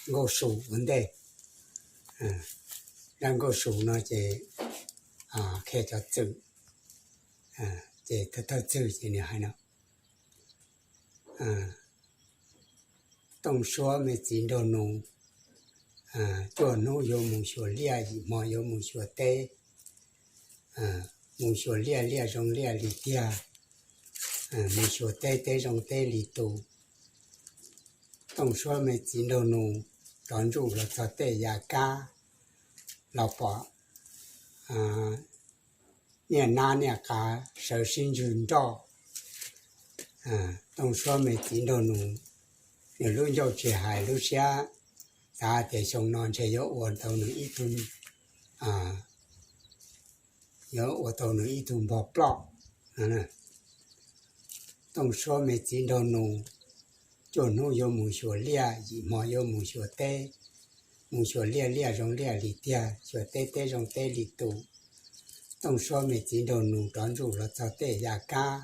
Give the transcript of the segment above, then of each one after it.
Nkauj Su ua ntej. Zaj Nkauj Su no ces qhia cov txwm, ces thawj txwm ces nws hais no: Tooj Suab me txiv nraug nus, cuaj hnub yuav mus xyuas liaj, yim hmo yuav mus xyuas teb. Mus xyuas liaj, liaj zoo liaj li tiag, mus xyuas teb, teb zoo teb li tus. Tooj Suab me txiv nraug nus rov ntsuj los txog tej yav kab, los pom niaj nab niaj qav sawv sib ntswg nroj. Tooj Suab me txiv nraug nus, nws lub ncauj tsis hais, lub siab xav tias xyoo no ntshe yuav ua tau nws ib tug, yuav ua tau nws ib tug npog ploj. Tooj Suab me txiv nraug nus, cuaj hnub yuav mus xyuas liaj, yim hmo yuav mus xyuas teb. Mus xyuas liaj, liaj zoo liaj li tiag, xyuas teb, teb zoo teb li tus. Tooj Suab me txiv nraug nus rov ntsuj los txog tej yav kab,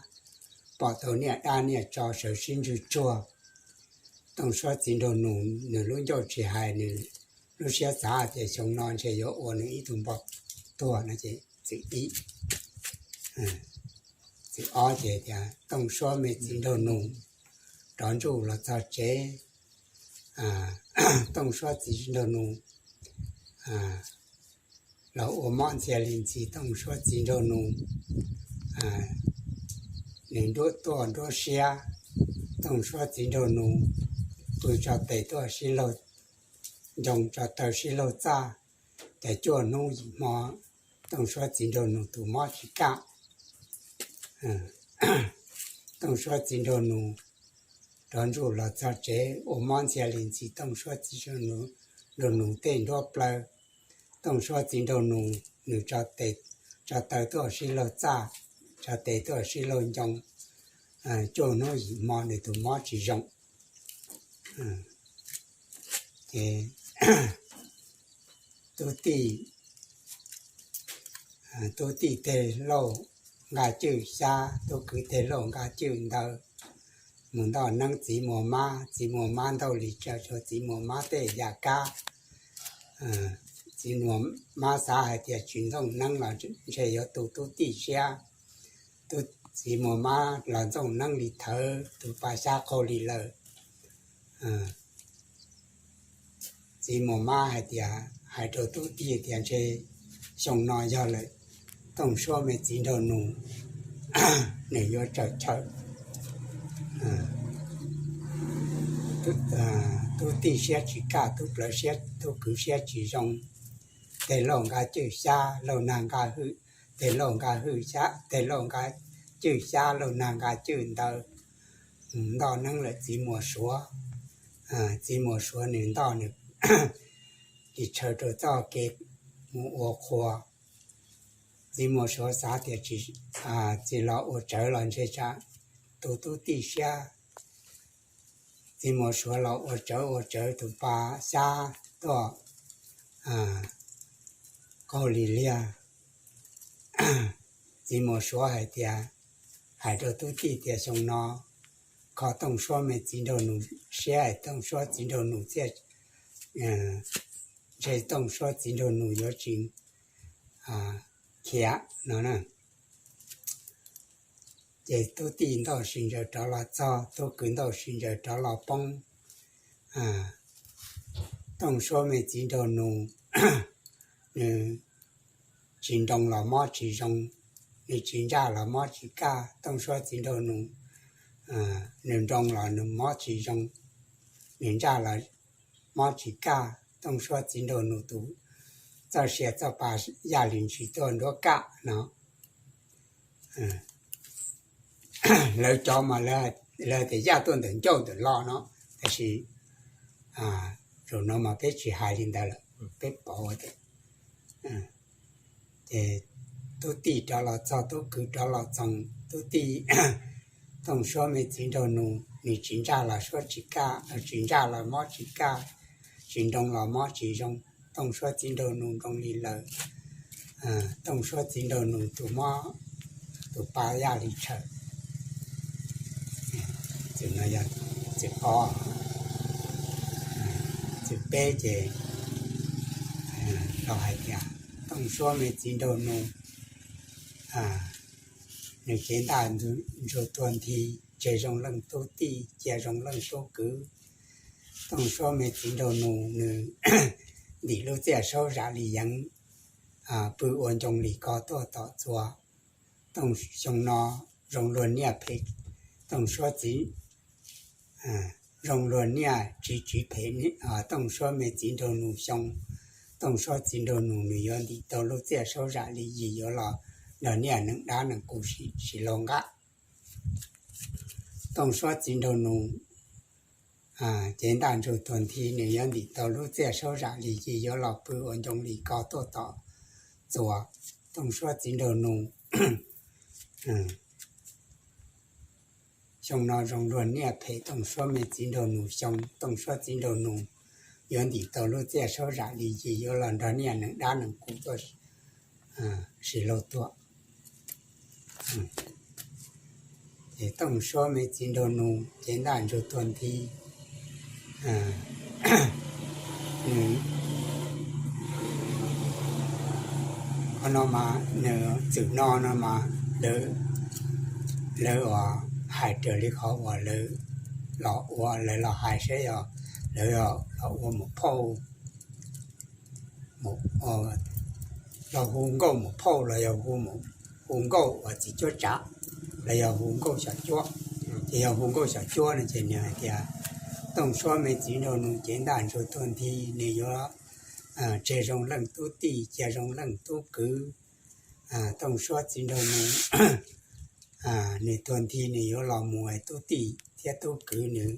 pom tau niaj dab niaj tsov sawv sib ntswg tsuag. Tooj Suab txiv nraug nus, nws lub ncauj tsis hais, nws lub siab xav tias xyoo no ntshe yuav ua nws ib tug npog tuag no ces txwm ib. Txwm ob ces tias Tooj Suab me txiv nraug nus rov ntsuj los txog tsev. Tooj Suab txiv nraug nus los ua mob ntxhia li ntxis. Tooj Suab txiv nraug nus, nws nruab tuaj nruab siab. Tooj Suab txiv nraug nus pw tso tes tuaj sib laug ncoo, tso taw sib laug txaj, ces cuaj hnub yim hmo Tooj Suab txiv nraug nus tus mob tsis kaj. Tooj Suab txiv nraug nus rov ntsuj los txog tsev ua mob ntxhia li ntxis. Tooj Suab txiv nraug nus tej nruab plaws. Tooj Suab txiv nraug nus, nws tso taw tuaj sib laug txaj, tso tes tuaj sib laug ncoo, cuaj hnub yim hmo nws tus mob tsis zoo. Ces tub tij, tub tij tej lauj nqa cwj xyab, tub kwv tej lauj nqa cwj ntawv mus ntoj neeb txiv muas mab. Txiv muas mab ntaus li cas rau txiv muas mab tej yam kab. Txiv muas mab xav hais tias tsis ntoj neeb los ntshe yuav tu tub tij siab. Tub, txiv muas mab los ntoj neeb li thawv, tus pa xyab qaug li lawm. Txiv muas mab hais tias, hais rau tub tij tias ntshe xyoo no yog lawm, Tooj Suab me txiv nraug nus nws yuav tsaws chaw. Tub tij siab tsis kaj, tub plawv siab, tub kwv siab tsis zoo. Tej lauj nqa cwj xyab, lauj nag nqa hwj, tej lauj nqa hwj xyab, tej lauj nqa cwj xyab, lauj nag nqa cwj ntawv. Ntoj neeb lawm txiv muas suav, txiv muas suav nws ntoj nws ris tshaw rau txoj kev mus ua qhua. Txiv muas suav xav tias txiv los ua tsawv los ntshe tsam tu tub tij siab. Txiv muas suav los ua tsawv ua tsawv tus pa xyab tuaj qaug li liag. Txiv muas suav hais tias, hais rau tub tij tias xyoo no kho Tooj Suab me txiv nraug nus siab, Tooj Suab txiv nraug nus thiaj, ntshe Tooj Suab txiv nraug nus yuav tsis khiav no na. Ces tub tij ntaus sib ntsaws rov los txog, tub kwv ntaus sib ntsaws rov los poob. Tooj Suab me txiv nraug nus, nws tsis nroo los mob tsis zoo, nws tsis ntsaj los mob tsis kaj. Tooj Suab txiv nraug nus, nws nroo los nws mob tsis zoo, nws ntsaj los mob tsis kaj. Tooj Suab txiv nraug nus tus txoj sia txoj pa yaj li ntsis tuaj nruab kaj no. Lawv cov mas lawv tias yaj tuaj ntawm ncauj ntawm lo no, tab sis zaum no mas peb tsis hais li ntawd lawm, peb pauv tias ces tub tij rov los txog, tub kwv rov los txog, tub tij, Tooj Suab me txiv nraug nus, nws tsis ntsaj los suab tsis kaj, tsis ntsaj los mob tsis kaj, tsis nroo los mob tsis zoo. Tooj Suab txiv nraug nus nroo li lawm, Tooj Suab txiv nraug nus tus mob, tus pa yaj li tshaw. Txwm no yog txwm ob. Peb ces los hais tias Tooj Suab me txiv nraug nus, nws cev ntaj ntsug tuag nthi, tseg zoo leej tub tij, cia zoo leej tub kwv. Tooj Suab me txiv nraug nus nws ntim lub txiaj saub zam li yeev, pw ua ncoo li ko tuaj tom txuas. Tooj xyoo no zoo luag niaj phem, Tooj Suab txiv zoo luag niaj tsiv tsiv phem Tooj Suab me txiv nraug nus xyoo. Tooj Suab txiv nraug nus nws yuav ntim tau lub txiaj saub zam li yig yuav los nrog niaj neeg dab neeg qus sis laug nqaj. Tooj Suab txiv nraug nus cev ntaj ntsug tuag nthi, nws yuav ntim tau lub txiaj saub zam li yig yuav los pw ua ncoo li ko tuaj tom txuas. Tooj Suab txiv nraug nus xyoo no zoo luag niaj phem Tooj Suab me txiv nraug nus xyoo. Tooj Suab txiv nraug nus yuav ntim tau lub txiaj saub zam li yig yuav los nrog niaj neeg dab neeg qus tuaj sis laug tuaj. Ces Tooj Suab me txiv nraug nus cev ntaj ntsug tuag nthi, nws qhov no mas nws txwm no no mas lawv, lawv uas hais raws li qhov uas lawv los ua, lawv los hais saib yog lawv los ua mus phauj, los hu nkauj mus phauj los yog hu nkauj uas txiv cuab tsav los yog hu nkauj xyom cuab. Ces yog hu nkauj xyom cuab no ces nws hais tias Tooj Suab me txiv nraug nus cev ntaj ntsug tuag nthi, nws yuav tseg zoo leej tub tij, cia zoo leej tub kwv. Tooj Suab txiv nraug nus nws tuag nthi nws yuav los mus es tub tij thiab tub kwv nws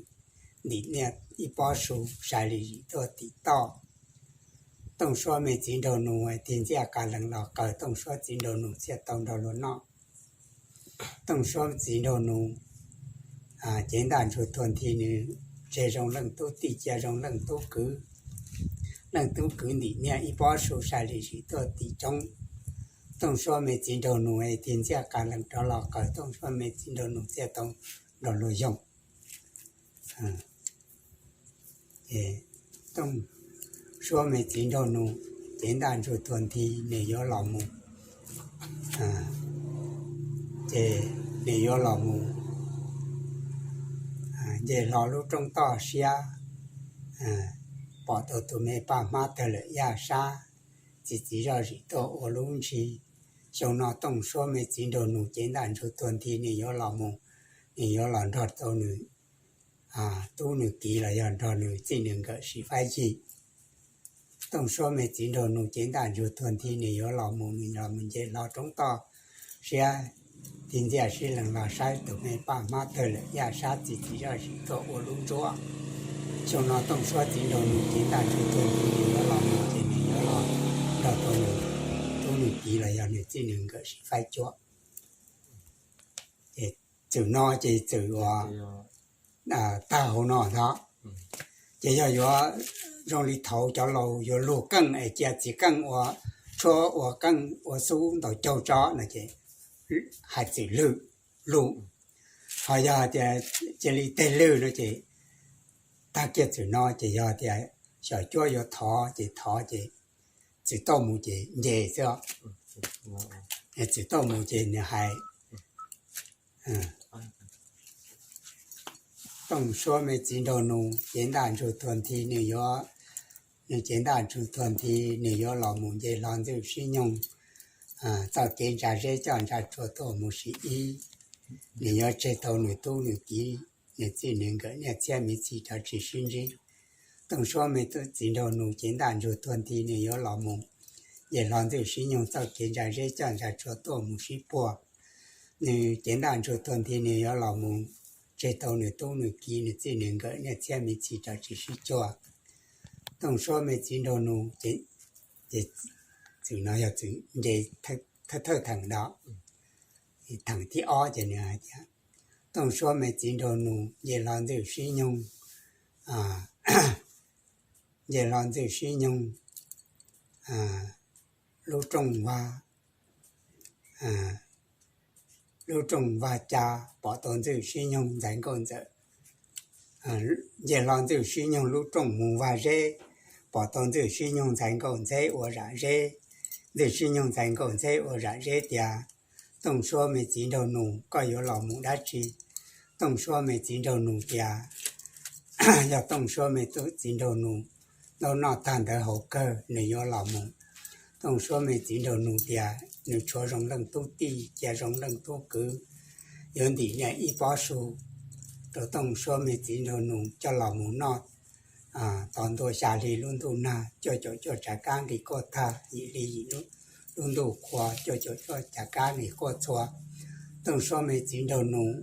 ntim niaj ib pob su sai li zim tuaj tim toj. Tooj Suab me txiv nraug nus tig ntxiaj qas lees los qaws Tooj Suab txiv nraug nus thiaj tau nrog luag noj. Tooj Suab txiv nraug nus cev ntaj ntsug tuag nthi nws tseg zoo leej tub tij cia zoo leej tub kwv. Leej tub kwv ntim niaj ib pob su sai li zim tuaj tim roob. Tooj Suab me txiv nraug nus tig ntxiaj qas lees rov los qaws Tooj Suab me txiv nraug nus thiaj tau nrog luag yoog. Tooj Suab me txiv nraug nus cev ntaj ntsug tuag nthi nws yuav los mus, ces nws yuav los mus nce hlo lub roob toj siab, pom tau tus me paj hmab tawg lawm yaj sab, txi txiv zoj zim tuaj ua lub ntsis. Xyoo no Tooj Suab me txiv nraug nus cev ntaj ntsug tuag nthi nws yuav los mus, nws yuav los nrog tau nws tub nws kiv los yog nrog nws txij nws nkawm siv faib yig. Tooj Suab me txiv nraug nus cev ntaj ntsug tuag nthi nws yuav los mus, nws los mus nce hlo roob toj siab, tig ntxiaj sib lees los saib tus me paj hmab tawg lawm yaj sab txi txiv zoj zim tuaj ua lub ntsuab. Xyoo no Tooj Suab txiv nraug nus cev ntaj ntsug tuag nthi nws yuav los mus ces nws yuav los nrog tau nws tub nws kiv los yog nws txij nws nkawm siv faib cuab. Ces txwm no ces txwm uas tag hauv no ntag. Ces yog yuav zoo li thaud cov laus yuav lug keej es cia txiv keej ua tshuab ua keej ua xub ntaus caug tso no ces hais txwm lug, lug. Ho yog tias cia li teg lwg no ces tag kiag txwm no ces yog tias xyom cuab yuav thov ces thov ces txwm tauj mus ces nce xwb. Txwm tauj mus ces nws hais Tooj Suab me txiv nraug nus cev ntaj ntsug tuag nthi nws yuav, nws cev ntaj ntsug tuag nthi nws yuav los mus nce hlo ntxwj sib nyoog txoj kev ntsa zeb coj ntsa tsua tuaj mus sim ib. Nws yuav tseg tau nws tub nws kiv, nws txij nws nkawm niaj txhiab miv txhis rov tsis sib ntsib. Tooj Suab me tub txiv nraug nus cev ntaj ntsug tuag nthi nws yuav los mus nce hlo ntxwj sib nyoog txoj kev ntsa zeb coj ntsa tsua tuaj mus sib puag. Nws cev ntaj ntsug tuag nthi nws yuav los mus tseg tau nws tub nws kiv, nws txij nws nkawm niaj txhiab miv txhis rov tsis sib cuag. Tooj Suab me txiv nraug nus, ces txwm no yog txwm nce thawj thawj theem ntawd. Theem thib ob ces nws hais tias Tooj Suab me txiv nraug nus nce hlo ntxwj sib nyoog, nce hlo ntxwj sib nyoog lub rooj vag, lub rooj vag ca, pom tau ntxwj sib nyoog ntxhais nkauj ntxawm. Nce hlo ntxwj sib nyoog lub rooj mus vag zeb, pom tau Ntxwj Sib Nyoog ntxhais nkauj ntxheb ua zam zeb. Ntxwj Sib Nyoog ntxhais nkauj ntxheb ua zam zeb tias, Tooj Suab me txiv nraug nus, koj yuav los mus dab tsi? Tooj Suab me txiv nraug nus tias, yog Tooj Suab me tub txiv nraug nus ntaub noj tag ntawv haus kawg, nws yuav los mus. Tooj Suab me txiv nraug nus tias nws tshuav zoo leej tub tij, cia zoo leej tub kwv, yuav ntim niaj ib pob su rau Tooj Suab me txiv nraug nus coj los mus noj tos ntua xya hli lub ntuj nag, cuaj caum cuaj tsav kab nqis quaj tag, yim hli yim lub ntuj qhua, cuaj caum cuaj tsav kab nqis quaj txhua. Tooj Suab me txiv nraug nus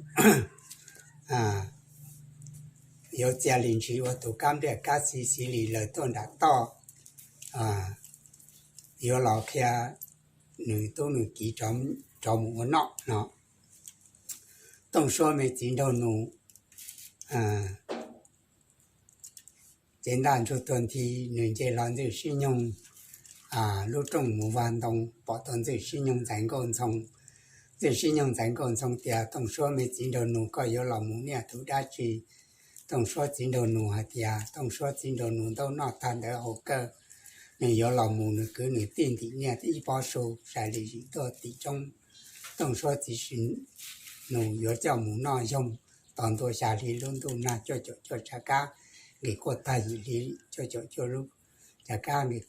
yuav txia li ntsis ua tus kab npliaj kab xi xi li lawm tuaj nram toj, yuav los qhia nws tub nws kiv rov mus ua noj no. Tooj Suab me txiv nraug nus cev ntaj ntsug tuag nthi, nws nce hlo Ntxwj Sib Nyoog lub rooj mus vag ntoo, pom tau Ntxwj Sib Nyoog ntxhais nkauj ntxhoo. Ntxwj Sib Nyoog ntxhais nkauj ntxhoo tias, Tooj Suab me txiv nraug nus, koj yuav los mus niaj tus dab tsi? Tooj Suab txiv nraug nus hais tias, Tooj Suab txiv nraug nus ntaub noj tag ntawv haus kawg, nws yuav los mus, nws kwv nws tij ntim niaj ib pob su, xya hli yim tuaj tim roob. Tooj Suab txiv nraug nus yuav coj mus noj yoog tos ntua xya hli lub ntuj nag, cuaj caum cuaj tsav kab nqis quaj tag, yim hli cuaj caum cuaj lub tsav kab nqis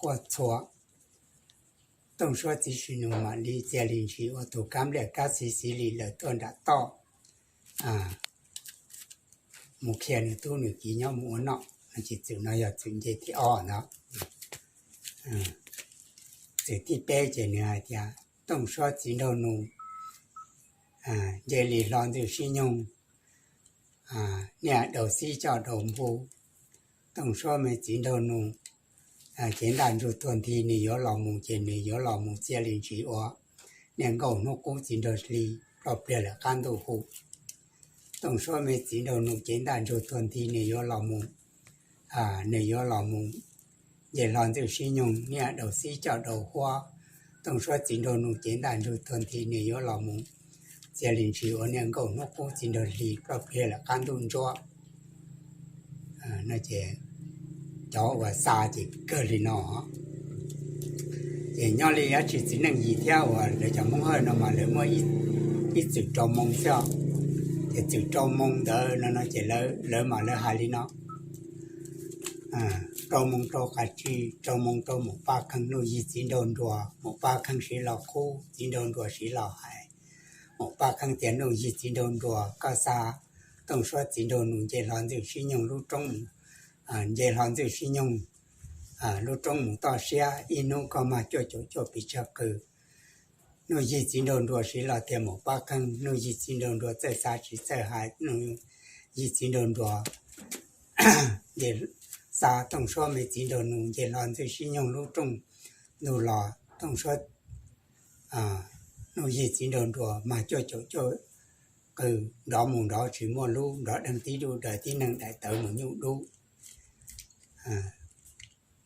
quaj txhua. Tooj Suab txiv nraug nus mam li txia li ntsis ua tus kab npliaj kab xi xi li lawm tuaj nram toj mus qhia nws tub nws kiv nyob mus ua noj no. Ces txwm no yog txwm nce thib ob ntag. Txwm thib peb ces nws hais tias, Tooj Suab txiv nraug nus nce li hlo Ntxwj Sib Nyoog niaj daus xib coj daus npu. Tooj Suab me txiv nraug nus cev ntaj ntsug tuag nthi, nws yuav los mus ces nws yuav los mus txia li ntsis ua niaj nkauj hnub qub txiv nraug hli, ploj pliag lawm qab ntuj hu. Tooj Suab me txiv nraug nus cev ntaj ntsug tuag nthi, nws yuav los mus, nws yuav los mus nce hlo Ntxwj Sib Nyoog niaj daus xib coj daus huab. Tooj Suab txiv nraug nus cev ntaj ntsug tuag nthi, nws yuav los mus txia li ntsis ua niaj nkauj hnub qub txiv nraug hli, ploj pliag lawm qab ntuj ntsuab. Cov uas xa ces kawg li no. Ces nyob li dab tsi txiv neej yim thiab uas lawv cov Hmoob Hawj no mas lawv muaj ib txwm rau moo xwb. Ces txwm rau moo ntawd no no ces lawv mas lawv hais li no: Rau moo rau Qas Tsi, rau moo rau Maum Paj Kheej, Nuj Yig txiv nraug nruas, Maum Paj Kheej siv los qub, txiv nraug nruas siv los hais. Maum Paj Kheej tias, Nuj Yig txiv nraug nruas, koj xa Tooj Suab txiv nraug nus nce hlo Ntxwj Sib Nyoog lub roob, nce hlo Ntxwj Sib Nyoog lub roob mus toj siab, ib hnub koj mag cuaj caum cuaj pes tsawg qws. Nuj Yig txiv nraug nruas siv los tias Maum Paj Kheej, Nuj Yig txiv nraug nruas txawj xav tsis txawj hais, Nuj Yig txiv nraug nruas nce, xa Tooj Suab me txiv nraug nus nce hlo Ntxwj Sib Nyoog lub rooj ntuj los, Tooj Suab, Nuj Yig txiv nraug nruas mag cuaj caum cuaj qws, nrov mus nrov tsis muaj lub, nrov deeg tib dub daws, tib neeg daim tawv mus nyuj dub.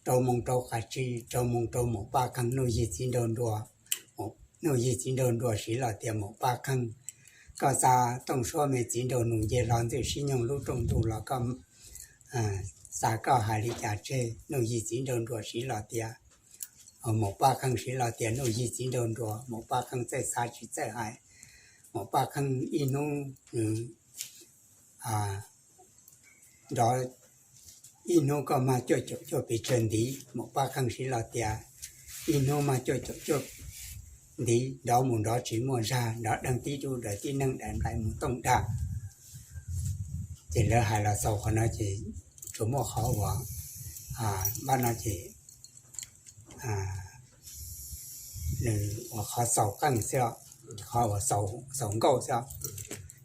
Rau moo rau Qas Tsi, rau moo rau Maum Paj Kheej, Nuj Yig txiv nraug nruas, Nuj Yig txiv nraug nruas siv los tias Maum Paj Kheej, koj xa Tooj Suab me txiv nraug nus nce hlo Ntxwj Sib Nyoog lub rooj ntuj los koj xa koj hais li cas tseg? Nuj Yig txiv nraug nruas siv los tias, Maum Paj Kheej siv los tias, Nuj Yig txiv nraug nruas, Maum Paj Kheej txawj xav tsis txawj hais. Maum Paj Kheej ib hnub nws nrov, ib hnub koj mag cuaj caum cuaj pes tsawg ntiv. Maum Paj Kheej siv los tias, ib hnub mag cuaj caum cuaj ntiv, nrov mus nrov tsis muaj zag, nrov deeg tib dub daws, tib neeg daim nplais mus tooj dag. Ces lawv hais los xaus qhov no ces tsuas muaj qhov uas npaj no ces nws ua qhov xaus qeej xwb, qhov uas xaus nkauj xwb.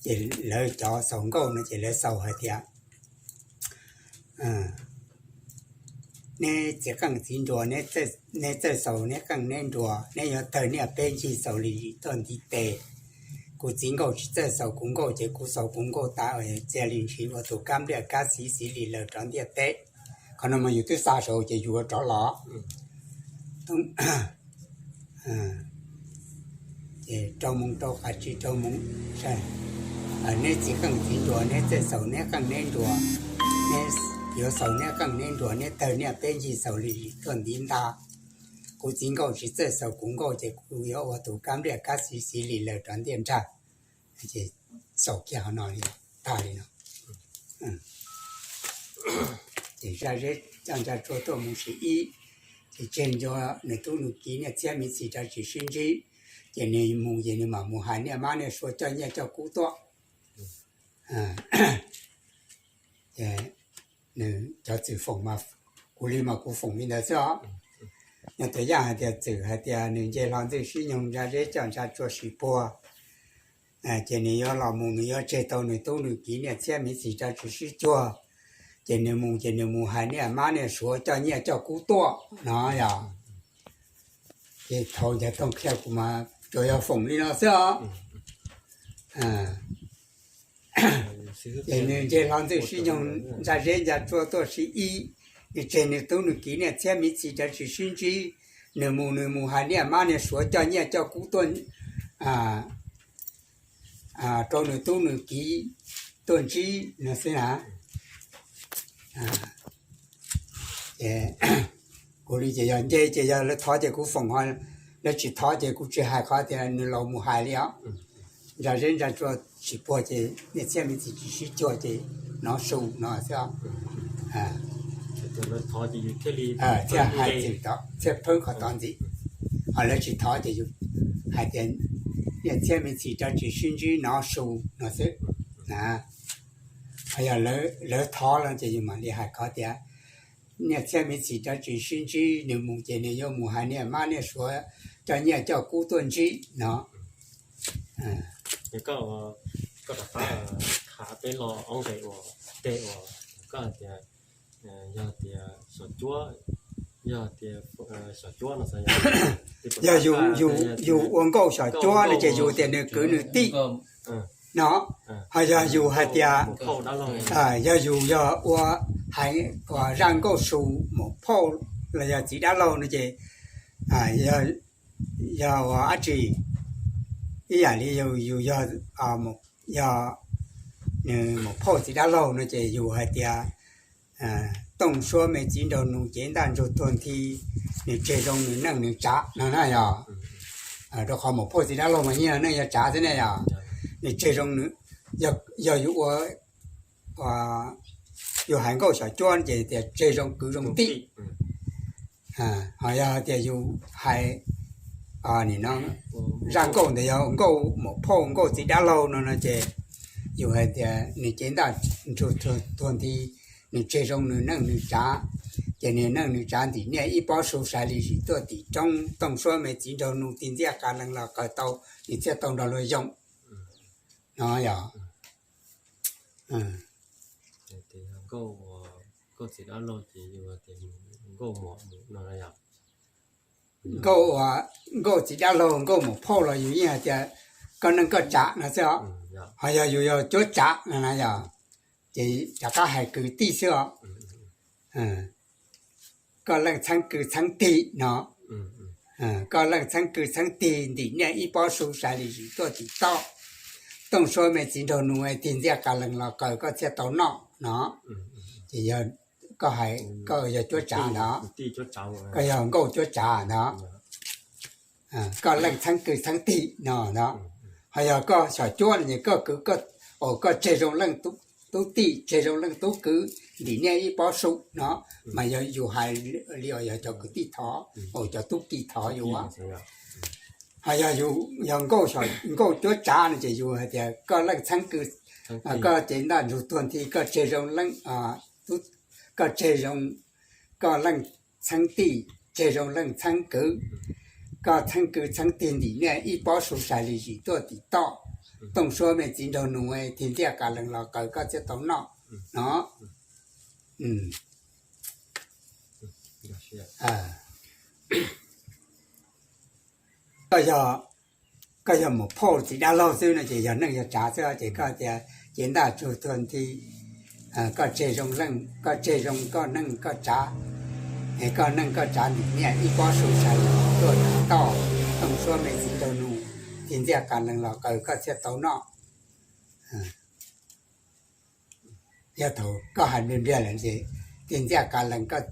Ces lawv cov xaus nkauj no ces lawv xaus hais tias, neb txiv qeej txiv nruas, neb txawj xaus neb qeej neb nruas, neb yuav tawg niaj peb ncig xaus li yim tuaj ntiv tes. Kuv txiv nkauj tsis txawj xaus kuv nkauj ces kuv xaus kuv nkauj tas, txia li ntsis ua tus kab npliaj kab xiv xiv li lawm rov ntiaj teb. Qhov no mas yus twb xa saud ces yus ua rov los. Ces rau moo rau Qas Tsi, rau moo, neb txiv qeej txiv nruas, neb txawj xaus neb qeej neb nruas, neb Yuav xaus niab qeej niab nruas niab tawg niab peb ncig xaus li tuaj ntiv nta. Kuv txiv nkauj tsis txawj xaus kuv nkauj ces kuv yuav ua tus kab npliaj kab xiv xiv li lawm rov ntiaj nrag. Ces xaus kiag qhov no li, tag li no. Ces zaj zeb coj ntsa tsua tuaj mus sim ib, ces tseg ncua nws tub nws kiv niaj txhiab miv txhis rov tsis sib ntsib, ces nws mus ces nws mam mus hais niaj mab niaj suav coj nyiaj coj kub tuaj. Nws cov txwm foom mas kuv li mas kuv foom li ntawd xwb os. Nyob tus yaj hais tias txwm hais tias nws nce hlo ntxwj sib nyoog ntsa zeb coj ntsa tsua sim puag, ces nws yuav los mus nws yuav tseg tau nws tub nws kiv niaj txhiab miv txhis rov tsis sib cuag, ces nws mus ces nws mus hais niaj mab niaj suav coj nyiaj coj kub tuaj no yog. Ces thaum ncas tooj qhia kuv mas tsuas yog foom li no xwb os. Ces nws nce hlo ntxwj sib nyoog ntsa zeb ntsa tsua tuaj sib ib, nws tseg nws tub nws kiv niaj txhiab miv txhis rov tsis sib ntsib, nws mus nws mus hais niaj mab niaj suav coj nyiaj coj kub tuaj, rau nws tub nws kiv tuaj ntsib no xwb na. Kuv li ces yog nce ces yog lawv thov ces kuv foom, lawv tsis thov ces kuv tsis hais qhov tias nws laus mus hais li os. Ntsa zeb ntsa tsua tsis puag ces niaj txhiab miv txhis tsis sib cuag ces nov su no xwb. Thiaj hais txwm tod thiaj phawb qhov tod ntxiv. Ho lawv tsis thov ces yus hais tias niaj txhiab miv txhis rov tsis sib ntsib nov su no xwb. Ho yog lawv thov los ces yus mam li hais qhov tias niaj txhiab miv txhis rov tsis sib ntsib, nws mus ces nws yuav mus hais niaj mab niaj suav coj nyiaj coj kub tuaj ntsib no. Koj rov qab khav peb lo ob nqe uas teg uas koj hais tias, yog tias xyom cuab, yog tias xyom cuab no, yog yus ua nkauj xyom cuab no ces yus tias nws kwv nws tij no, ho yog yus hais tias, yog yus yog ua hais zaj nkauj su maum phauj los yog txiv dab laug no ces yog ua dab tsi, ib yam li yus yog, yog nws maum phauj txiv dab laug no ces yus hais tias Tooj Suab me txiv nraug nus cev ntaj ntsug tuag nthi, nws tseg zoo nws neej nws tsav no na yog. Rau qhov maum phauj txiv dab laug mas yeej yog neej yog tsav xwb ne yog. Nws tseg zoo, yog yus ua, yus hais nkauj xyom cuab ces tias tseg zoo kwv zoo tij. Ho yog tias yus hais zaj nkauj ntawd yog nkauj maum phauj nkauj txiv dab laug no no ces yus hais tias nws cev ntaj ntsug tuag nthi, nws tseg zoo nws neej nws tsav, ces nws neej nws tsav ntim niaj ib pob su sai li zim tuaj tim roob, Tooj Suab me txiv nraug nus tig ntxiaj qa lees los qaws tau, nws thiaj tau nrog luag yoo no yog. Nkauj, nkauj txiv dab laug nkauj maum phauj los yus yeej hais tias koj neej koj tsav no xwb os. Ho yog yus yog cuab tsav no na yog, ces rov qab hais kwv tij xwb os. Koj leej txheeb kwv txheeb tij no, koj leej txheeb kwv txheeb tij ntim niaj ib pob su sai li zim tuaj tim toj, Tooj Suab me txiv nraug nus tig ntxiaj qa lees los qaws koj thiaj tau noj no. Ces yog koj hais koj yog cuab tsav ntag, koj yog nkauj cuab tsav ntag. Koj leej txheeb kwv txheeb tij no ntag. Ho yog koj xyom cuab no ces koj kwv, koj tseg zoo leej tub tij tseg zoo leej tub kwv ntim niaj ib pob su no, mas yog yus hais li uas yog cov kwv tij thov, cov tub ki thov yus. Ho yog yus yog nkauj cuab tsav no ces yus hais tias koj leej txheeb kwv, koj cev ntaj ntsug tuag nthi, koj tseg zoo leej, koj tseg zoo, koj leej txheeb tij tseg zoo leej txheeb kwv, koj txheeb kwv txheeb tij ntim niaj ib pob su sai li zim tuaj tim toj, Tooj Suab me txiv nraug nus tig ntxiaj qa lees los qaws koj thiaj tau noj no. Koj yog maum phauj txiv dab laug xwb no ces yog neej yog tsav xwb ces koj tias cev ntaj ntsug tuag nthi, koj tseg zoo leej, koj tseg zoo koj neej koj tsav, es koj neej koj tsav ntim niaj ib pob su sai li zim tuaj tim toj, Tooj Suab me txiv nraug nus tig ntxiaj qa lees los qaws koj thiaj tau noj. Yog thaum koj hais npliag npliag lawm ces Tig ntxiaj kav lees koj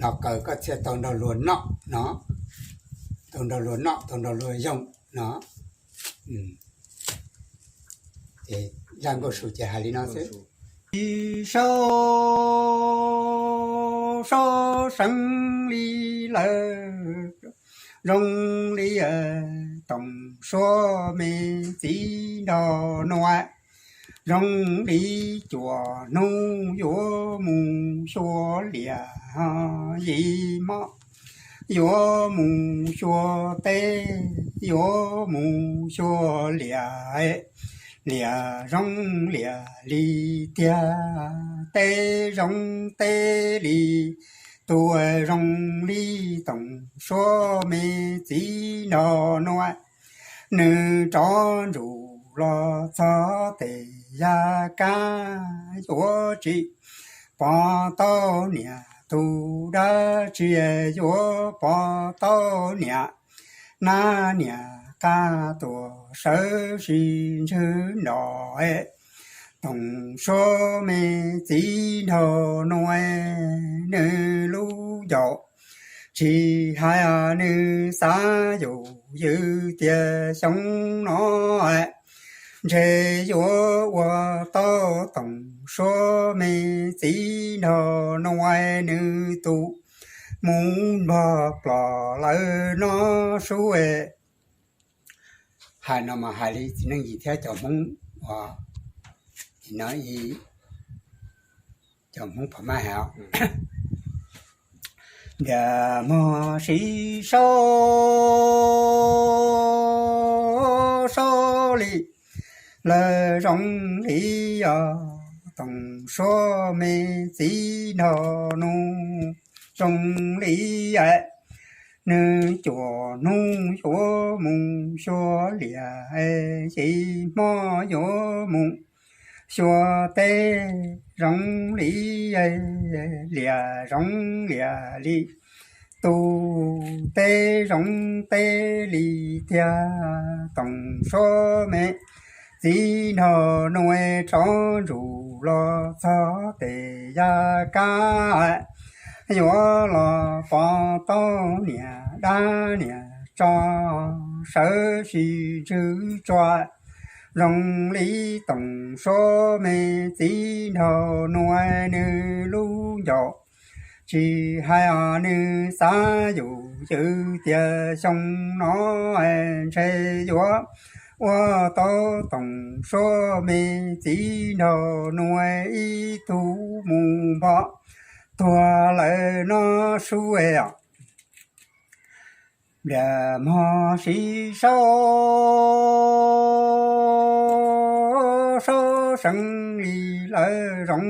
los kaw koj thiaj tau nrog luag noj no, tau nrog luag noj, tau nrog luag yoog no. Ces zaj nkauj su ces hais li no xwb. Ib sau, sau seev li lawm, zoo li Toom Suav me txiv nrog nua, zoo li cuaj hnub yuav mus xyuas liaj, yim hmo yuav mus xyuas teb, yuav mus xyuas liaj, liaj zoo liaj li tiag, teb zoo teb li, tus zoo li Toom Suav me txiv nrog nua. Nws rov ntsum los txog tes yav kab, yuav tsis pom tau niam tus dab tsi, yuav pom tau niam dab niam qab tuaj sawv sib ntswg nrog Toom Suav me txiv nrog nua. Nws lub ncauj tsis hais nws xav yus ywg tias xyoo no ntshe yuav ua tau Toom Suav me txiv nrog nua. Nws tus mus npog plom lawm no sub. Hais no mas hais li txiv neej yim thiab cov Hmoob uas no, cov Hmoob pom maj hais, ntias mog sib sau, sau li lawm zoo li os, Toom Suav me txiv nrog nua, zoo li nws cuaj hnub yuav mus xyuas liaj, yim hmo yuav mus xyuas teb, zoo li liaj zoo liaj li, tus teb zoo teb li tiag. Toom Suav me txiv nrog nua, rov ntsum los txog tes yav kab, yuav los pom tau niam dab niam tsov sawv sib ntswg tsua, zoo li Toom Suav me txiv nrog nua. Nws lub ncauj tsis hais nws xav yus ywg tias xyoo no ntshe yuav ua tau Toom Suav me txiv nrog nua ib tug mus npog tuag lawm no sub. Ntias mog sib sau, sau seev li lawm zoo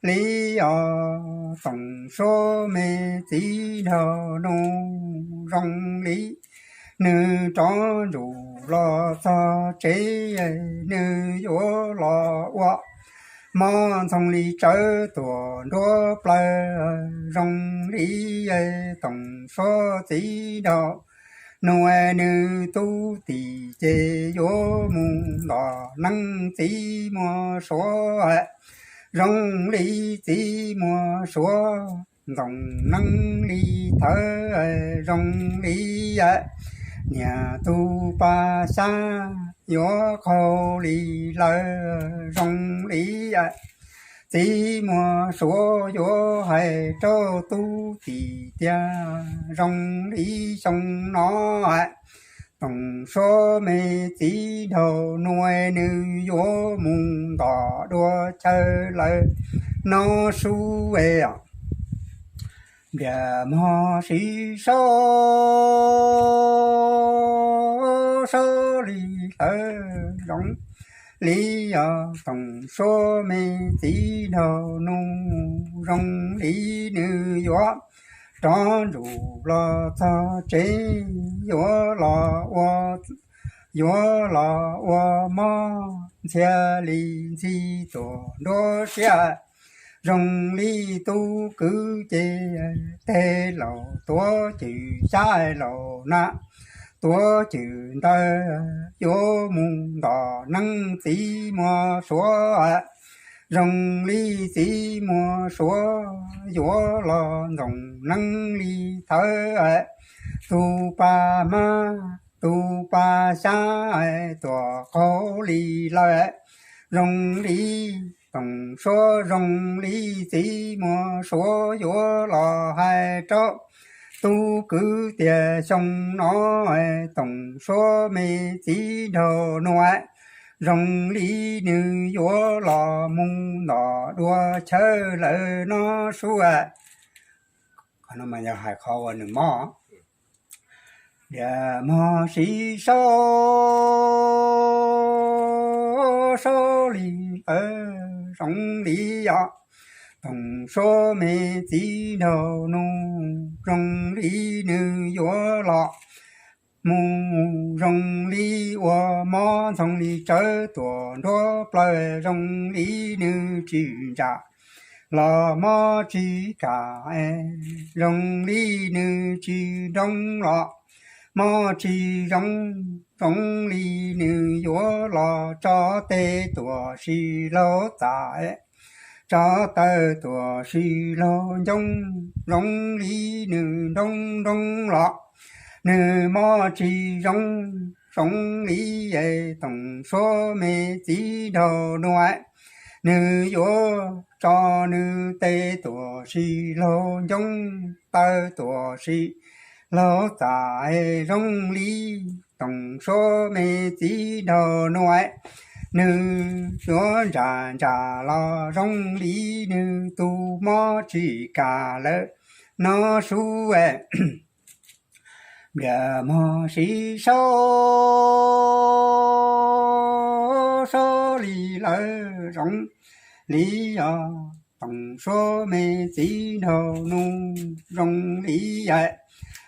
li os, Toom Suav me txiv nrog nua, zoo li nws rov ntsum los txog tsev, nws yuav los ua mov ntxoog li tsawv tuaj nruab plawv, zoo li Toom Suav txiv nrog nua. Nws tub tim ces yuav mus ntom neeb txiv muag Suav, zoo li txiv muag Suav ntoo neeb li thawv, zoo li niam tus pas xyab yuav qaug li lawm, zoo li txiv muag Suav yuav hais rau tub tim tias zoo li xyoo no Toom Suav me txiv nraug nua, nws yuav mus ntom dua chaw lawm no sub. Npias mog sib sau, sau li hlawv zoo li os, Toom Suav me txiv nraug nua, zoo li nws yuav rov ntsum los txog tsev, yuav los ua, yuav los ua mov ntxhias li ntxhi tuaj nruab siab, zoo li tub kwv ces teg laus tuav cwm xyab laus na, tuav cwm ntawd yuav mus ntom neeb txiv muag Suav zoo li txiv muag suav yuav los ntxoov neeb li thawv, tus pa hmab tus pa xyab tuam qaug li lawm, zoo li Toom Suav, zoo li txiv muag suav yuav los hais rau tub kwv tias xyoo no Toom Suav me txiv nraug nua zoo li nws yuav los mus ntom dua chaw lawm no sub. Qhov no mas yog hais qhov uas nws mob. Diam mog siv sau, sau li lawm zoo li os. Toom Suav me txiv nraug nus zoo li nws yuav los mus, zoo li ua mob ntxoov li tsawv tuam nruab plaws, zoo li nws tsis ntsa los mob tsis kam, zoo li nws tsis nroo los mob tsis zoo, zoo li nws yuav los tso tes tuam sis laug txav, tso taw tuam sis laug ncoo, zoo li nws nroo nroo los nws mob tsis zoo, zoo li Toom Suav me txiv nraug nua, nws yuav tso nws tes tuam sis laug ncoo, taw tuam sis laug txav, zoo li Toom Suav me txiv nraug nua, nws yuav ntsa ntsa los zoo li nws tus mob tsis kam lawm no sub. Diam mog siv sau, sau li lawm zoo li os. Toom Suav me txiv nraug nus zoo li,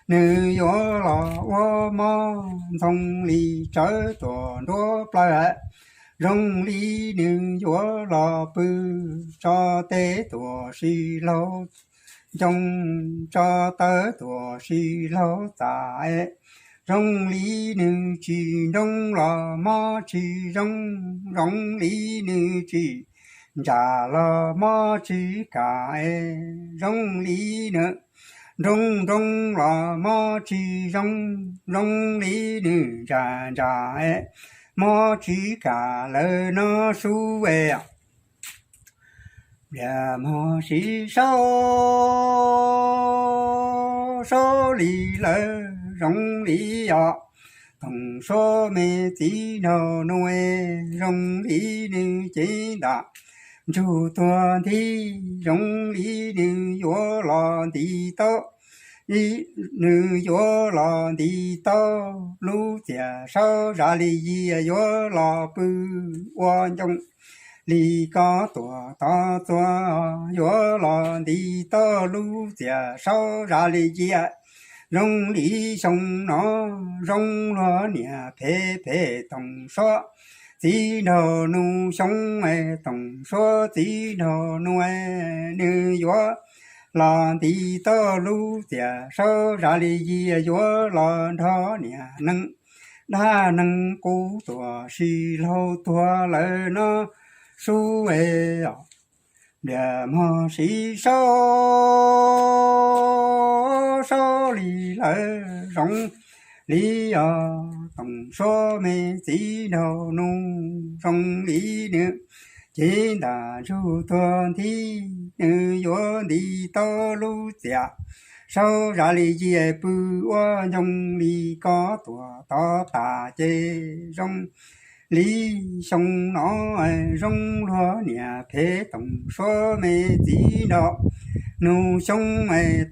nws yuav los ua mob ntxoov li tsawv tuam nruab plaws, zoo li nws yuav los pw, tso tes tuam sis laug ncoo, tso taw tuam sis laug txav, zoo li nws tsis nroo los mob tsis zoo, zoo li nws tsis ntsa los mob tsis kam, zoo li nws nroo nroo los mob tsis zoo, zoo li nws ntsa ntsa mob tsis kam lawm no sub. Diam mog siv sau, sau li lawm zoo li os. Toom Suav me txiv nraug nua, zoo li nws cev ntam ntsug tuag nthi, zoo li nws yuav los nti tau, nws yuav los nti tau lub txiaj saub zam li yias, yuav los pw ua ncoo li kob tuam tod txuas, yuav los nti tau lub txiaj saub zam li yias, zoo li xyoo no zoo luag niam phem phem Toom Suav txiv nraug nus xyoo, Toom Suav txiv nraug nua, nws yuav los nti tau lub txiaj saub zam li yias, yuav los nrog niam neeg dab neeg qub tuam sis laug tuag lawm no sub. Diam mog siv sau, sau li lawm zoo li os. Toom Suav me txiv nraug nus zoo li nws cev ntam ntsug tuag nthi, nws yuav nti tau lub txiaj saub zam li yias, pw ua ncoo li kob tuam tod tas ces zoo li xyoo no zoo luag niam phem Toom Suav me txiv nraug nus xyoo,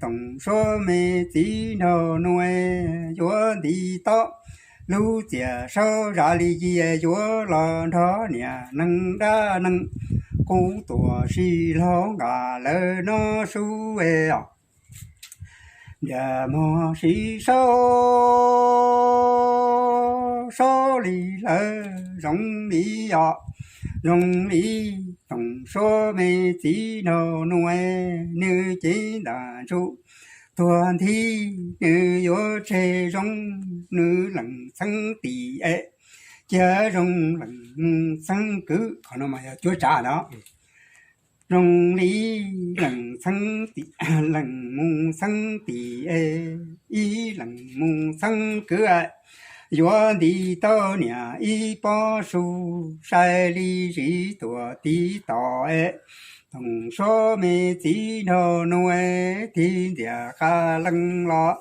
Toom Suav me txiv nraug nua, yuav nti tau lub txiaj saub zam li yias, yuav los nrog niam neeg dab neeg qub tuam sis laug nqa lawm no sub. Diam mog siv sau, sau li lawm zoo li os. Zoo li Toom Suav me txiv nraug nua, nws cev ntam ntsug tuag nthi, nws yuav tseg zoo, nws lees txheeb tim es cia zoo lees mus txheeb kwv. Qhov no mas yog cuab tsav no. Zoo li leej txheeb tim, leej mus txheeb tim, ib leej mus txheeb kwv, yuav nti tau niam ib pob su, sai li zis tuam tiv tom. Toom Suav me txiv nraug nus, tig ntxias qab leej los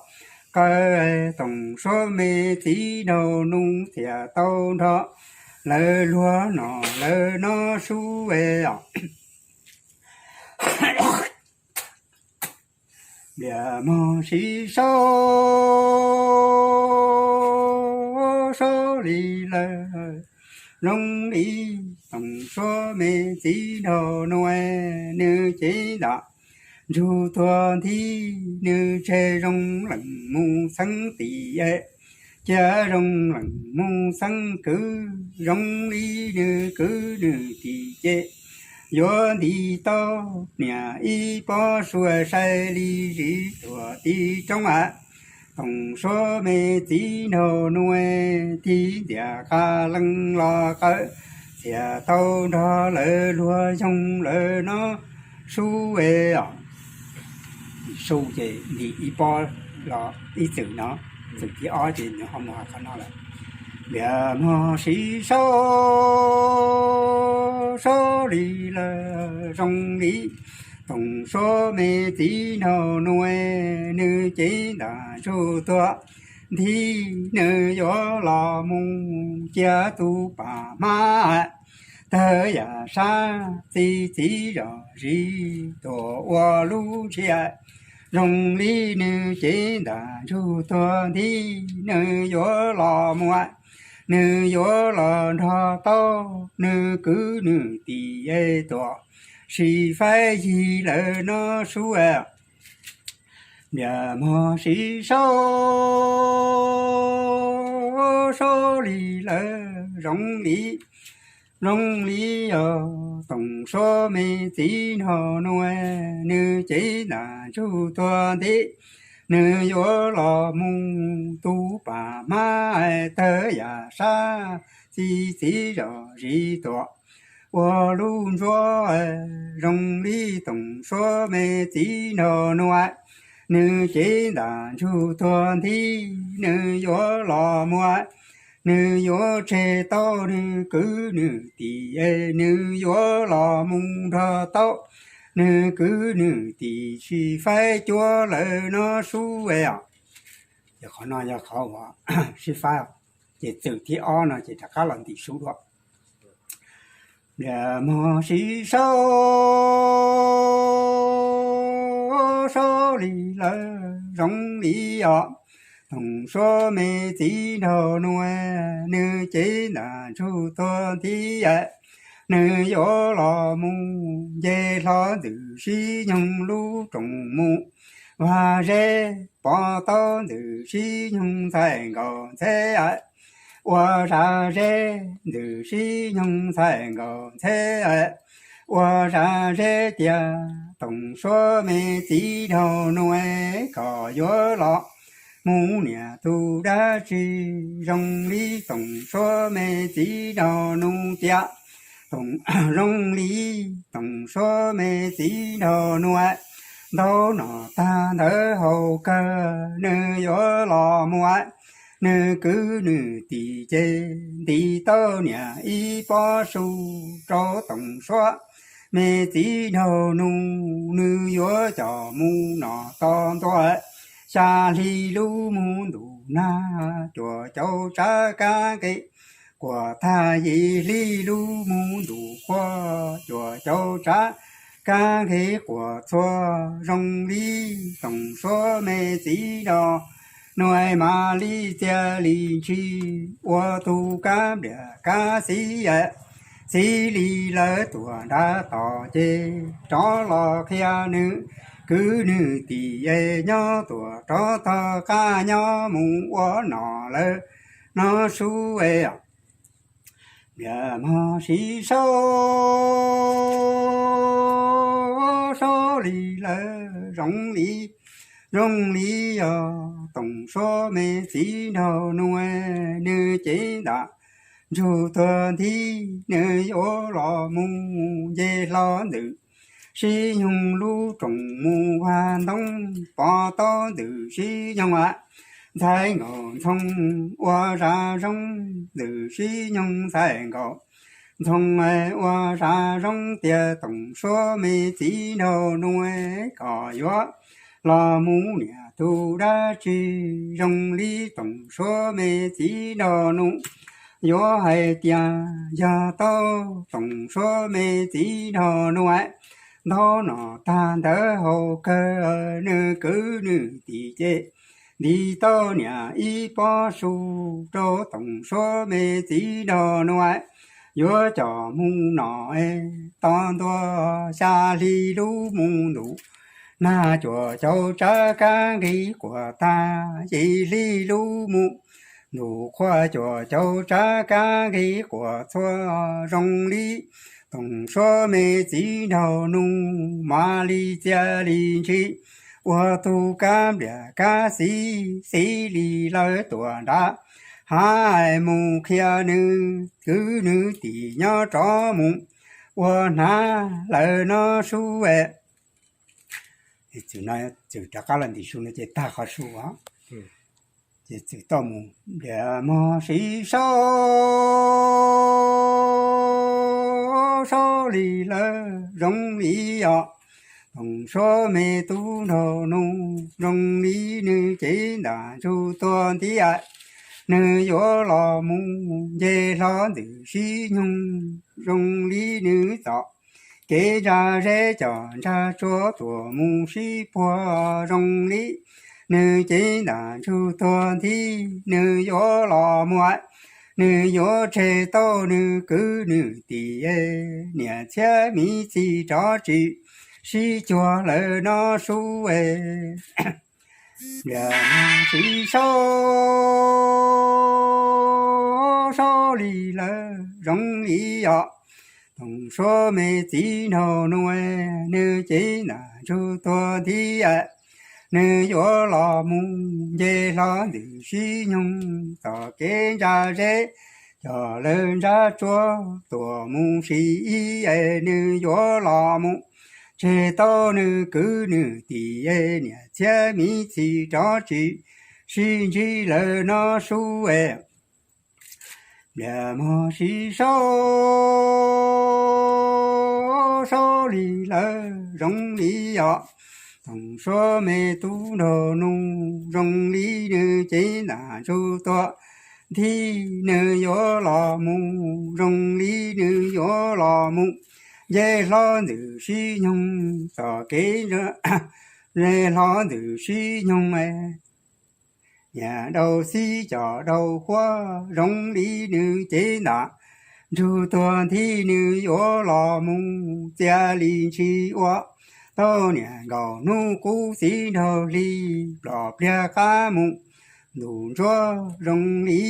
qawm. Toom Suav me txiv nraug nus, txias tau nrho lawv luag nom lawv noj sub os. Npias mog siv saub, saub li lawm, zoo li Toom Suav me txiv nraug nus, nws cev ntam ntsug tuag nthi, nws tseg zoo leej mus txheeb tim, cia zoo leej mus txheeb kwv, zoo li nws kwv nws tim ces yuav nti tau niam ib pob su, sai li zis tuam tiv roob. Toom Suav me txiv nraug nus, tig ntxias qab leej los qawm, txias tau nrho lawv luag yoog lawv noj sub os. Su ces nti ib pob los ib txwm no, txwm thib ob ces nws ho mus hais qhov no lawm. Npias mog siv saub, saub li lawm, zoo li Toom Suav me txiv nraug nus, nws cev ntam ntsug tuag nthi, nws yuav los mus cia tus pas hmab tawg yam sab, txi txiv zom zis tuam ua lub ntsia. Zoo li nws cev ntam ntsug tuag nthi, nws yuav los mus, nws yuav los nrog tau nws kwv nws tim tuam, sis faib yig lawv noj sub. Npias mog siv saub, saub li lawm, zoo li, zoo li os Toom Suav me txiv nraug nus, nws cev ntam ntsug tuag nthi, nws yuav los mus tus pas hmab tawg yam sab, txi txiv zom zis tuam ua lub ntsuab. Zoo li Toom Suav me txiv nraug nus, nws cev ntam ntsug tuag nthi, nws yuav los mus, nws yuav tseg tau nws kwv nws tim, nws yuav los mus nrog tau nws kwv nws tim, sis faib cuab lawv noj sub os. Yog qhov no yog qhov uas sib faib, ces txwm thib ob no ces rov qab los ntim sub dua. Npias mog siv saub, saub li lawm, zoo li os Toom Suav me txiv nraug nus, nws cev ntam ntsug tuag nthi, nws yuav los mus nce hlo ntxwm sib nyoog lub roos mus vag zeb, pov tau ntxwm sib nyoog ntxhais nkaus ntxheb, ua zaj zeb ntxwm sib nyoog ntxhais nkaus ntxheb, ua zaj zeb tias Toom Suav me txiv nraug nus, koj yuav los mus niam tus dab tsi? Zoo li Toom Suav me txiv nraug nus tias, zoo li Toom Suav me txiv nraug nus, ntau nom tag ntawd haus kawg, nws yuav los mus, nws kwv nws tim ces nti tau niam ib pob su rau Toom Suav me txiv nraug nus, nws yuav coj mus nom to ntua. Xya hli lub mus ntuj nag, cuaj caug tsav kab nqe quas tag, yim hli lub mus ntuj qhua, cuaj caug tsav kab nqe quas txhua. Zoo li Toom Suav me txiv nraug nus, mam li txia li ntshis ua tus kab npliam kab xib, xib li lawv tuam nrad tom ces rov los qhia nws kwv nws tim, nyob tuam rov tog qab nyob mus ua nom lawv noj sub. Npias mog siv saub, saub li lawm, zoo li, zoo li os Toom Suav me txiv nraug nus, nws cev ntam ntsug tuag nthi, nws yuav los mus nce hlo ntxwm Sib nyoog lub roos mus ua ntoob, pov tau ntxwm sib nyoog a, ntxhais nkauj ntxhoo ua zaj zoo, ntxwm sib nyoog ntxhais nkauj ntxhoo ua zaj zoo tias Toom Suav me txiv nraug nus, koj yuav los mus niam tug dab tsi? Zoo li Toom Suav me txiv nraug nus, yuav hais tias yog tau Toom Suav me txiv nraug nus, ntau nom tag ntawd haus kawg, nws kwv nws tij ces nti tau niam ib pob su rau Toom Suav me txiv nraug nus, yuav coj mus nom tos ntua xya hli lub mus ntuj, nag cuam caum tsab kab nqis quas tag, yim hli lub mus ntuj, qhua cuam caum tsab kab nqis quas txhua. Zoo li Toom Suav me txiv nraug nus, mam li txia li ntshis ua tug kab npliag kab xib, xib li lawv tuam nrad, hais mus qhia nws kwv nws tij nyob rov mus ua hnav lawm no sub. Txwm rov qab los ntim su no ces tag qhov su os. Ces txwm tau mus, npliag mog sib sau, sau li lawv zoo li os. Toom Suav me tub nraug nus, zoo li nws cev ntaj ntsug tuag nthi, nws yuav los mus nce hlo ntxwm sib nyoog, zoo li nws txoj kev ntsa zeb coj ntsa tsuag tuam mus sib puag, zoo li nws cev ntaj ntsug tuag nthi, nws yuav los mus, nws yuav tseg tau nws kwv nws tij, niam txiv miv txij rov tsis sib cuag lawm no sub. Npliag mog sib sau, sau li lawv zoo li os. Toom Suav me txiv nraug nus, nws cev ntaj ntsug tuag nthi, nws yuav los mus nce hlo ntxwm sib nyoog, txoj kev ntsa zeb coj lawv ntsa tsuag tuam mus sim ib, nws yuav los mus tseg tau nws kwv nws tij, niam txiv miv txij rov tsis sib ntsib lawm no sub. Npliag mog sib sau, sau li lawv zoo li os. Toom Suav me tub nraug nus, zoo li nws cev ntaj ntsug tuag nthi, nws yuav los mus, zoo li nws yuav los mus nce hlo ntxwm sib nyoog, txoj kev nce hlo ntxwm sib nyoog, niam rau xib coj rau huab, zoo li nws cev ntaj ntsug tuag nthi, nws yuav los mus txia li ntshis ua tau niam nkauj hnub qub txiv nraug hli, ploj pliag qab mus ntuj ntsuab, zoo li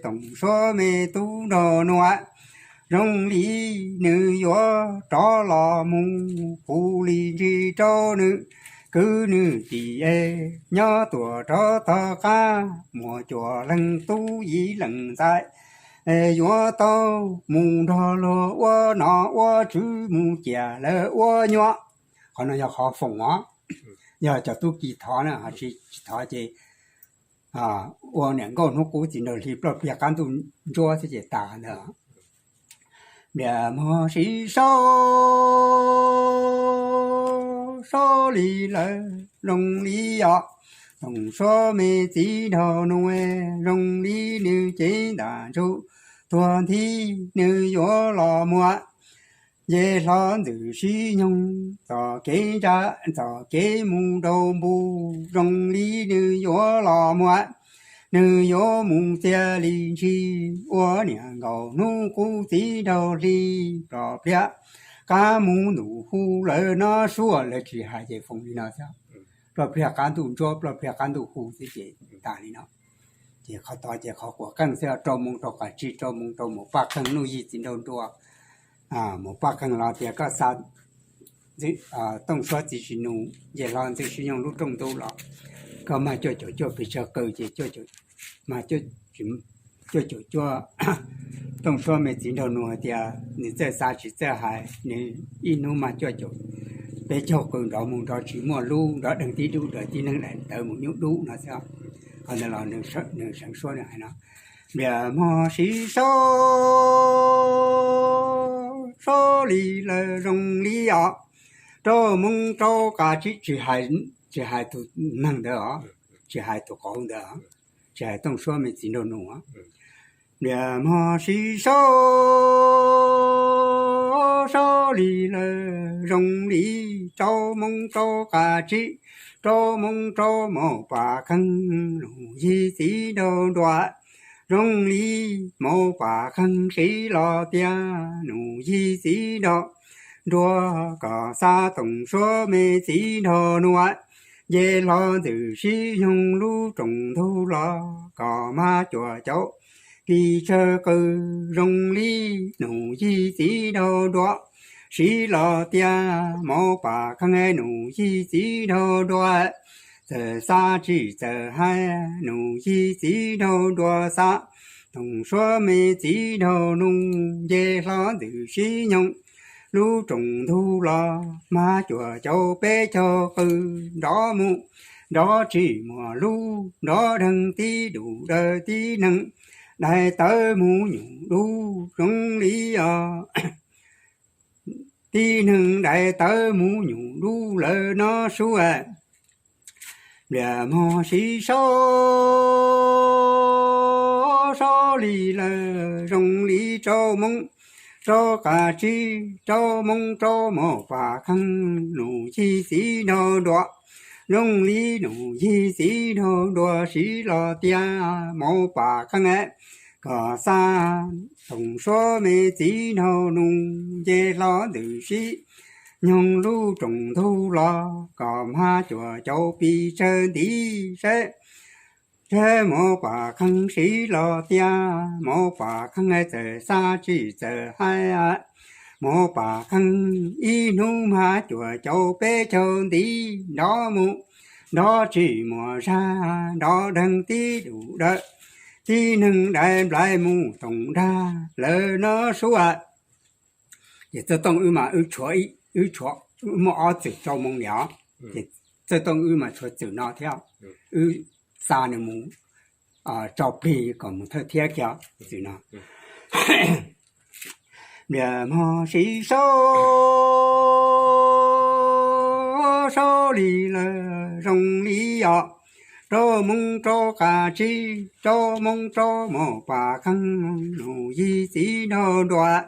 Toom Suav me tub nraug nus, zoo li nws yuav rov los mus, hu li ntsis rau nws kwv nws tij, nyob tuam rov tog qab, muaj cuaj leeg tub yim leej ntxhais, yuav tau mus nrog luag ua nom ua tswv, mus ciam lawv ua nyuam. Qhov no yog qhov foom os. Yog cov tub ki thov na, ho tsis thov ces ua niam nkauj hnub qub txiv nraug hli, ploj pliag qab ntuj ntsuab thiab ces tas ntawd. Npliag mog sib sau, sau li lawv zoo li os. Toom Suav me txiv nraug nus, zoo li nws cev ntaj ntsug tuag nthi, nws yuav los mus nce hlo ntxwm sib nyoog, txoj kev ntsa, txoj kev mus rau npus, zoo li nws yuav los mus, nws yuav mus txia li ntshis ua niam nkauj hnub qub txiv nraug hli, ploj pliag qab mus ntuj hu lawm no sub. Lawv tsis hais ces foom li no xwb. Ploj pliag qab ntuj ntsuab, ploj pliag qab ntuj hu xwb ces tas li no. Ces qhov tod ces qhov quav qeej xwb, rau moo rau qab tsib, rau moo rau mus paj qeeg nuj yig txiv nraug nruas, mus paj qeeg los tias koj xa Tooj Suab txiv tsis nus nce hlo ntxwm sib nyoog lub rooj ntuj los, koj mag cuaj caum cuaj pes tsawg qw ces mag cuaj caum cuaj. Tooj Suab me txiv nraug nus hais tias nws txawj xa tsis txawj hais, nws ib hnub mag cuaj caum peb caug qw nrov mus nrov tsis muaj lub, nrov dheev tib dub, tib neeg daim tawv mus nyuj dub no xwb. Qhov ntawd los nws seev suab nws hais no, npliag mog siv sau sau li lawm zoo li os, rau moo rau qas tsis, tsis hais tus neeg ntawd os, tsis hais tus qauv ntawd, tsis hais Tooj Suab me txiv nraug nus. Npliag mog siv sau sau li lawm zoo li, rau moo rau qas tsis, rau moo rau mov pam kheej nus yig txiv nraug nruas, zoo li mov pam kheej siv los tiag nus yig txiv nraug nruas, kom xa Tooj Suab me txiv nraug nus, nce hlo ntxwm sib nyoog lub rooj ntug los, kom mag cuam caum pis tsawg qw, zoo li nus yig txiv nraug nruas, siv los tiag mov pam kheej nus yig txiv nraug nruas, txawm xa tsis txawm hais nus yig txiv nraug nruas xa Tooj Suab me txiv nraug nus, nce hlo ntxwm sib nyoog lub rooj ntug los, mag cuam caum peb caug qw, nrov mus nrov tsis muaj lub, nrov dheev tib dub daws, tib neeg daim tawv mus nyuj dub zoo li os, tib neeg daim tawv mus nyuj dub lawm no sub. Npliag mog siv sau sau li lawm zoo li, rau moo rau qas tsis, rau moo rau mov pam kheej nus yig txiv nraug nruas, zoo li nus yig txiv nraug nruas, siv los tiag mov pam kheej kom xa Tooj Suab me txiv nraug nus, nce hlo ntxwm sib nyoog lub rooj ntug los, kom mag cuam caum pis tsawg ntiv saib, tsawg mov pam kheej siv los tiag mov pam kheej txawm xa tsis txawm hais, mov pam kheej ib hnub mag cuam caum peb caug ntiv, nrov mus nrov tsis muaj zag, nrov dheev tib dub daws, tib neeg daim nplais mus toom dag lawm no sub. Ces Txawj Tooj wb mas wb tshuav, wb tshuav muaj ob txwm rau moo li os. Ces Txawj Tooj wb mas tshuav txwm no thiab, wb xa nws mus rau plig kom mus thawj thiab kiag txwm no. Npliag mog siv sau sau li lawm zoo li os, rau moo rau qas tsis, rau moo rau mov pam kheej nus yig txiv nraug nruas,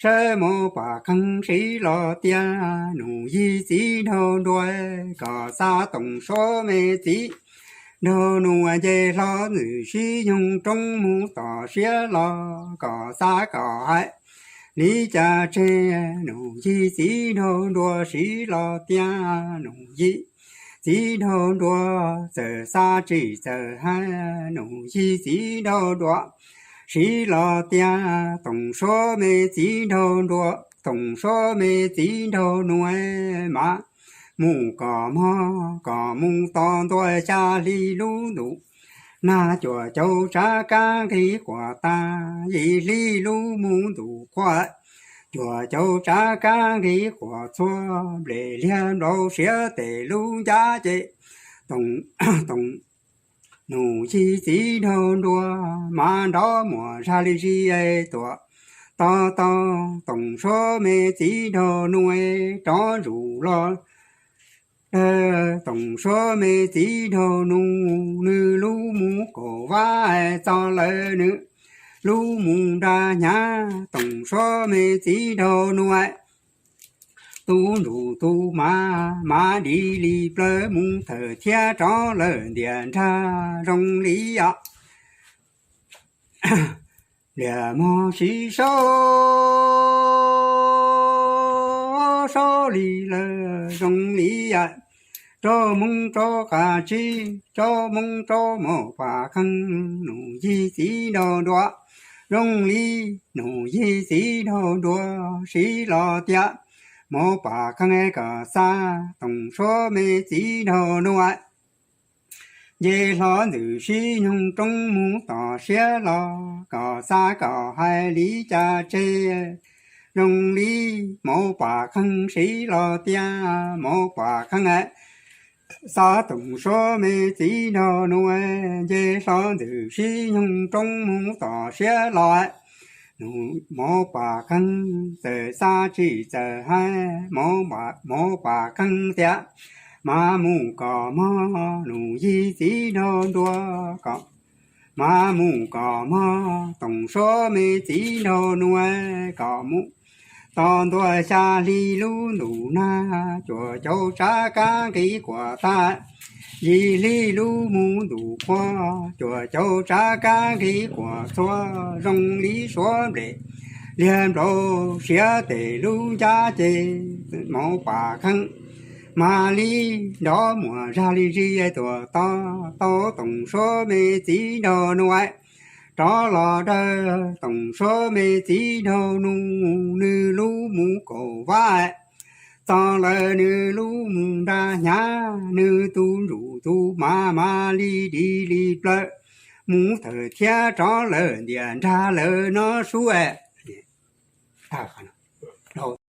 saib mov pam kheej siv los tiag nus yig txiv nraug nruas, kom xa Tooj Suab me txiv nraug nus, nce hlo ntxwm sib nyoog roob mus tom siab los, kom xa kom hais li cas tseg nus yig txiv nraug nruas, siv los tiag nus yig txiv nraug nruas, txawm xa tsis txawm hais nus yig txiv nraug nruas, siv los tiag Tooj Suab me txiv nraug nruas, Tooj Suab me txiv nraug nus, mas mus kom mog kom mus tos ntua xya hli lub ntuj nag, cuam caum tsav kab nqhis quas tag yim hli lub mus ntuj qhua, cuam caum tsav kab nqhis quas txhua, nplej liag nplaum siav tes lub ncab ces toom nus yig txiv nraug nruas, mas nrov muaj zag li zis tuam to to, Tooj Suab me txiv nraug nus, rov zus los dawg Tooj Suab me txiv nraug nus, nws lub mus kaum vab txog lawm nws lub mus nra hnyav, Tooj Suab me txiv nraug nus, tu nruj tu mav, mav di li plawv mus thawm thiab rov lawm ntiaj nrag zoo li os. Npliag mog siv sau sau li lawm zoo li, rau moo rau qas tsis, rau moo rau mov pam kheej nus yig txiv nraug nruas, zoo li nus yig txiv nraug nruas, siv los tiag mov pam kheej kom xa Tooj Suab me txiv nraug nus, nce hlo ntxwm sib nyoog roob mus tom siab los, kom xa kom hais li cas tseg zoo li mov pam qeeg siv los tias mov pam qeeg, xov toom suab me txiv nraug nus, nce hlo ntws sib nyoog roob mus tom siab los. Nus mov pam qeeg txawm xav tsis txawm hais, mov pam qeeg tias, mas mus kom mog nus yig txiv nraug nruas kom, mas mus kom mog toom suab me txiv nraug nus, kom mus tau ntua xya hli lub ntus nag, cuam cau tsav kab nqis kuam tag, yim hli lub mus ntus qhua, cuam cau tsav kab nqis kuam txhua, zoo li suav nplej liag nplaum siav tes lub ncab ces mov pam qeeg mam li nrov muam zag li zis tuam to tau toom suab me txiv nraug nus rov los dawg toom suab me txiv nraug nus, nws lub mus kaum vab txog lawm nws lub mus nra hnyav, nws tus ntsuj tus hmav mam li dim li plawv mus thawm thiab rov lawm ntiaj nrag lawm no sub.